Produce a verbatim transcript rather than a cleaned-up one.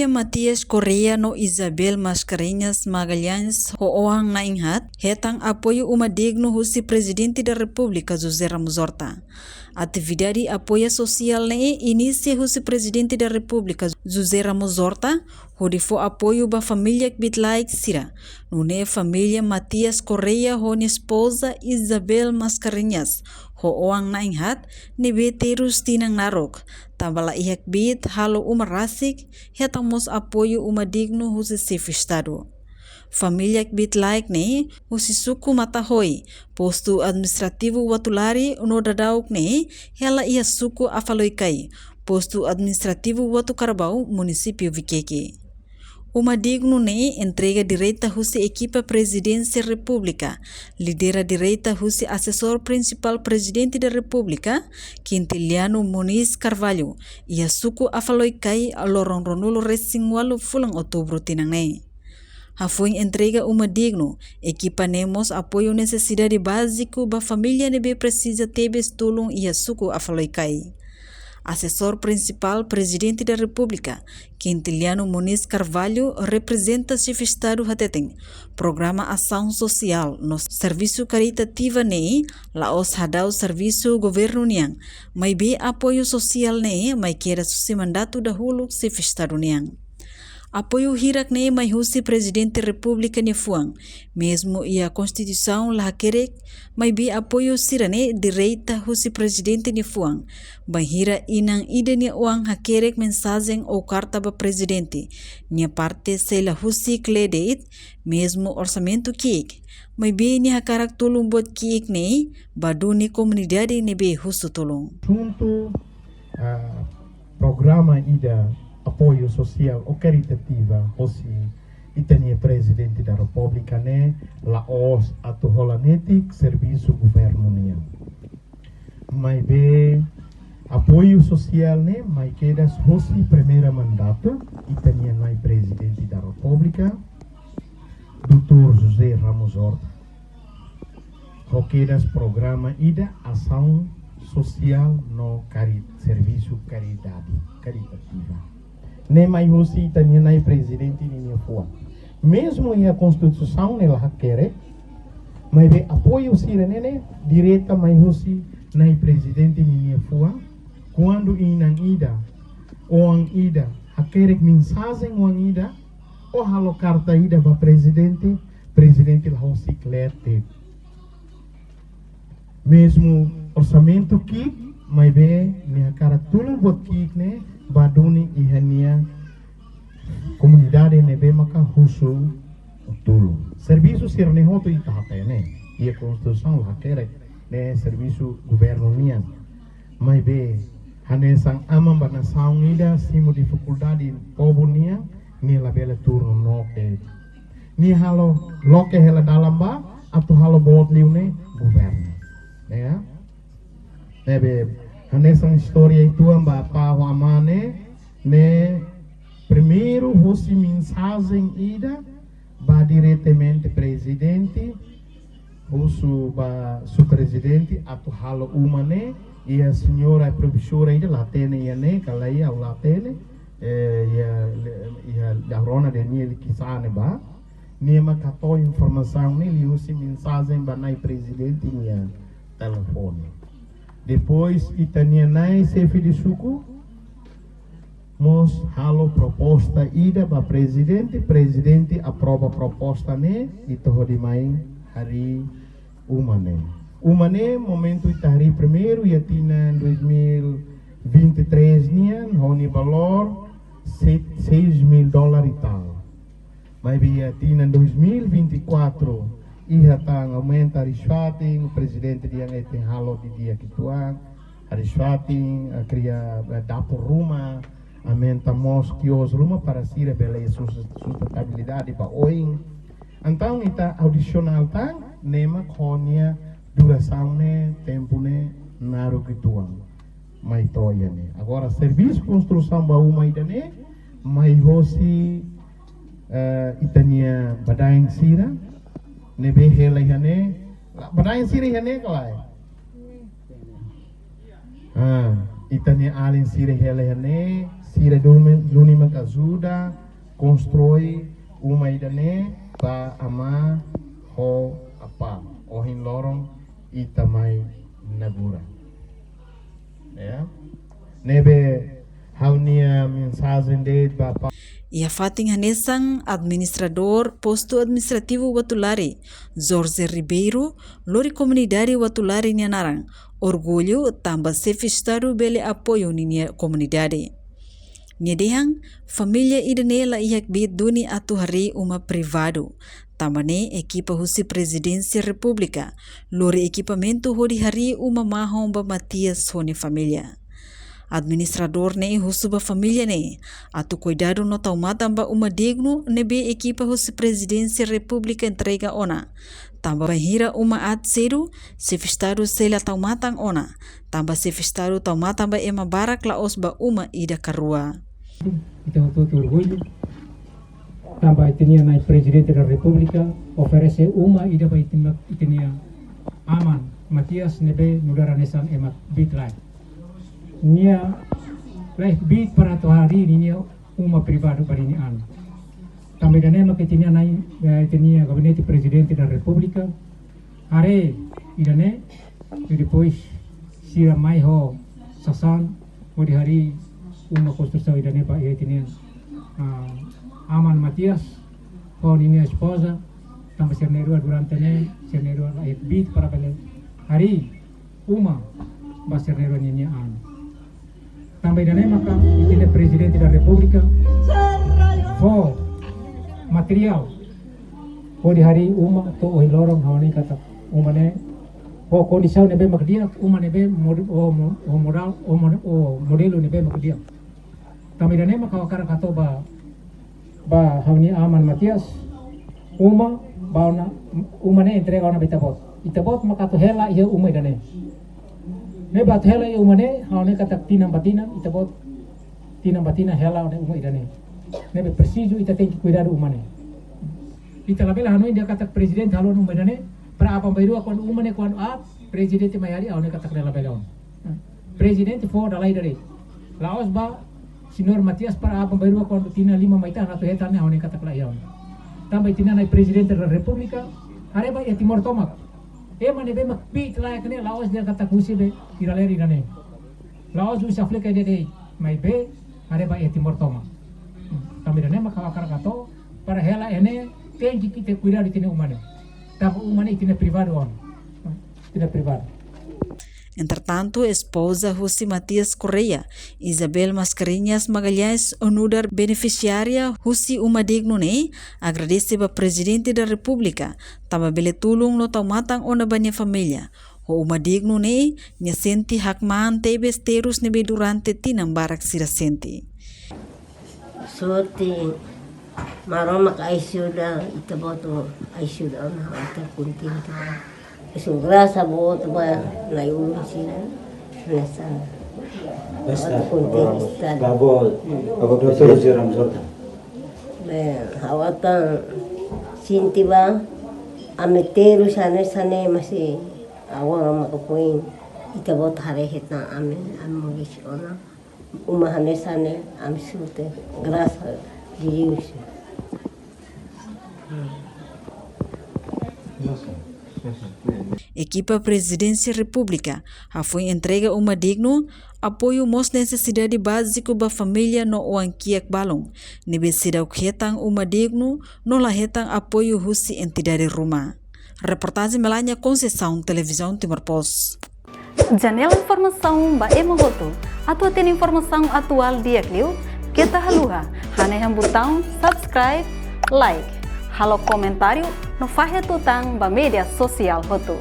Matias Correia no Isabel Mascarenhas Magalhães ho oan na'in haat hetan apoiu uma dignu husi Prezidente da Repúblika José Ramos Horta. Atividade apoiu sosiál ne'e inisia husi Prezidente da Repúblika José Ramos Horta hodi fó apoiu ba família kbiit-laek sira. Nune'e família Matias Correia ho nia espoza Isabel Mascarenhas ho oan na'in haat ne'ebé terus tinan naruk, tanba la iha kbiit halo uma rasik, hetan mós apoiu uma dignu husi Xefe Estadu. Família kbiit-laek ne'e husi suku Matahoi, postu administrativu Uatulari, no daudauk ne'e hela iha suku Afaloikai, postu administrativu Uatucarbau, munisípiu Viqueque. Uma dignu ne'e entrega direta husi ekipa Prezidénsia Repúblika, lidera direta husi Asesór Prinsipál Prezidente da Repúblika, Quintiliano Moniz Carvalho, iha suku Afaloikai, loron ruanulu-resin-ualu fulan Outubru tinan ne'e. Hafoin entrega uma dignu, ekipa ne'e mós apoiu nesesidade báziku ba família ne'ebé presiza tebes tulun iha suku Afaloikai. Asesór Prinsipál Prezidente da Repúblika, Quintiliano Moniz Carvalho, reprezenta Xefe Estadu hateten, programa asaun sosiál no servisu karitativa ne'e la'ós hadau servisu governu nian, maibé apoiu sosiál ne'e mai kedas husi mandatu dahuluk Xefe Estadu nian. Apoiu hirak ne'e mai husi Prezidente Repúblika nia fuan, mezmu iha Konstituisaun la hakerek, maibé apoiu sira-ne'e direta husi Prezidente nia fuan. Bainhira inan ida nia oan hakerek mensajen ou karta ba Prezidente, nia parte sei la husik lee de'it, mezmu orsamentu ki'ik, maibé nia hakarak tulun buat ki'ik ne'e ba duni komunidade ne'ebé husu tulun. Asuntu, ah, programa ida apoiu sosiál ou karitativa hosi ita-nia Prezidente da Repúblika ne'e la'ós atu hola netik servisu governu nian. Maibé apoiu sosiál ne'e mai kedas hosi primeira mandatu ita-nia Nai Prezidente da Repúblika, doutór José Ramos Horta. Ho kedas programa ida asaun sosiál no kari-, servisu karidade, karitativa. Ne'e mai husi ita-nia Nai Prezidente ninia fuan. Mezmu iha Konstituisaun ne'e la hakerek, maibé apoiu sira-ne'e ne'e direta mai husi Nai Prezidente ninia fuan, kuandu inan ida, oan ida, hakerek mensajen oan ida, ou halo karta ida ba Prezidente, Prezidente la husik lee de'it. Mezmu orsamentu ki'ik, maibé nia hakarak tulun buat ki'ik ne'e ba duni iha nia komunidade ne'ebé maka husu tulun. Servisu sira-ne'e hotu ita hatene, iha Konstituisaun la hakerek ne'e servisu governu nian. Maibé hanesan aman ba nasaun ida, simu difikuldade povu nian, nia labele turun no ke. Nia halo loke hela dalan ba atu halo boot liu ne'e governu. Ya. Ne'ebé hanesan istória uitoan ba apá ho amá ne'e, ne'e primeiru husi mensajen ida ba diretamente Prezidente, husu ba Su Prezidente atu halo uma ne'e, iha señora profesora ida la hatene iha ne'e, ka lae, ha'u la hatene, eh, iha, iha, iha rona de nia li kisa ne'ebá, nia mak hato'o informasaun ne'e liuhusi mensajen ba Nai Prezidente nia telefone. Depois, ita-nia Nai Xefe de Suku mós halo proposta ida ba Prezidente, Prezidente aprova proposta ne'e, ita hodi mai harii uma ne'e. Uma ne'e, momentu ita harii primeiru, iha tinan dois mil vinte e três nian, ho nia valór se-, seis mil dólar e tal. Maibé iha tinan dois mil vinte e quatro, iha tan aumenta hariis-fatin, Prezidente dehan ita tenke halo didi'ak uitoan, hariis-fatin, eh, kria, eh, dapur ruma, aumenta mós kios ruma para sira bele sus-, sustentabilidade ba oin. Entaun ita adisionál tan, ne'e mak ho nia durasaun ne'e, tempu ne'e, naruk uitoan. Mai to'o iha ne'e. Agora, servisu konstrusaun ba uma ida-ne'e, mai hosi, eh, ita-nia badaen sira, ne'ebé hela iha ne'e, la, badaen sira iha ne'e ka lae? Ah, ita-nia alin sira hela iha ne'e, Sira duni, duni mak ajuda konstrui uma ida-ne'e ba amá ho apá. Ohin loron ita mai inaugura. Ya. Ne'ebé ha'u-nia mensajen de'it ba pa- Iha fatin hanesan, administradór Postu Administrativu Uatulari, Jorge Ribeiro, lori komunidade Uatulari nia naran orgullu tanba Xefe Estadu bele apoiu ninia komunidade. Nia dehan, família ida-ne'e la iha kbiit duni atu harii uma privadu. Tanba ne'e ekipa husi Prezidénsia Repúblika lori ekipamentu hodi harii uma mahon ba Matias ho nia família. Administradór ne'e husu ba família ne'e atu kuidadu no tau matan ba uma dignu ne'ebé ekipa husi Prezidénsia Repúblika entrega ona. Tanba bainhira uma aat sedu, Xefe Estadu sei la tau matan ona. Tanba Xefe Estadu tau matan ba ema barak la'ós ba uma ida ka rua. Ita hotu-hotu orgullu. Tanba ita-nia na'i Prezidente da Repúblika oferese uma ida ba ita-, ita-nia aman Matias ne'ebé nu'udar hanesan ema kbiit-laek. Nia la iha kbiit para atu harii ninia uma privadu ba ninia an. Tanba ida-ne'e mak ita-nia na'i, eh, ita-nia Gabinete Prezidente da Repúblika haree ida-ne'e, i depois sira mai ho sasán hodi harii uma konstrusaun ida-ne'e ba iha ita-nia, ah, aman Matias ho ninia espoza, tanba sira na'in-rua durante ne'e, sira na'in-rua la iha kbiit para bele harii uma ba sira na'in-rua ninia an. Tanba ida-ne'e maka ita-nia Prezidente da Repúblika fó materiál hodi harii uma to'o ohin loron ha'u hanoin katak uma ne'e ho kondisaun ne'ebé mak di'ak, uma ne'ebé mod-, ho mo-, ho modál, ho mo-, ho modelu ne'ebé mak di'ak. Tanba ida-ne'e maka ha'u hakarak hato'o ba, ba ha'u-nia aman Matias, uma, ba ona, uma ne'e entrega ona ba ita-boot. Ita-boot maka atu hela iha uma ida-ne'e. Ne'ebé atu hela iha uma ne'e, ha'u hanoin katak tinan ba tinan, ita-boot tinan ba tinan hela ona uma ida-ne'e. Ne'ebé presizu ita tenke kuidadu uma ne'e. Ita labele hanoin dehan katak Prezidente halo ona uma ida-ne'e, para aban-bainrua kuandu uma ne'e kuandu aat, Prezidente mai harii, ha'u hanoin katak labele ona. Prezidente fó dala ida de'it. La'ós ba Señór Matias para aban-bainrua kuandu tinan lima mai tan atu hetan ne'e, ha'u hanoin katak la iha ona. Tanba ita-nia na'i Prezidente da Repúblika haree ba iha Timor tomak. Ema ne'ebé mak kbiit-laek ne'e la'ós dehan katak husi be ira-ler ida-ne'e. La'ós husi Áfrika ida de'it, maibé haree ba iha Timor tomak. Tanba ida-ne'e maka ha'u hakarak hato'o, para hela iha ne'e tenke ita kuidadu ita-nia uma ne'e. Tanba uma ne'e ita-nia privadu ona. Ita-nia privadu. Entretantu, espoza husi Matias Correia, Isabel Mascarenhas Magalhães, nu'udar benefisiária husi uma dignu ne'e, agradese ba Prezidente da Repúblika tanba bele tulun no tau matan ona ba nia família. Ho uma dignu ne'e, nia sente hakmaan tebes terus ne'ebé durante tinan barak sira sente. Sorte Maromak ajuda, ita-boot ajuda ona, ita kontente. Isu grasa boot ba na'i-ulun sira. Nesa. Basta, ita kontente. Be, ha'u atan sente ba, ami terus hanesan ne'e masi agora maka foin ita-boot haree hetan ami, ami moris ona. Uma hanesan ne'e ami sente grasa de Deus. Ekipa Prezidénsia Repúblika hafoin entrega uma dignu, apoiu mós nesesidade báziku ba família no oan-kiak balun ne'ebé seidauk hetan uma dignu no la hetan apoiu husi entidade ruma. Reportajen Melania Conceição, Televizaun Timor Post. Janela informasaun ba ema hotu. Atu hatene informasaun atuál di'ak liu, keta haluha hanehan butaun subscribe, like, halo komentáriu no fahe tutan ba média sosiál hotu.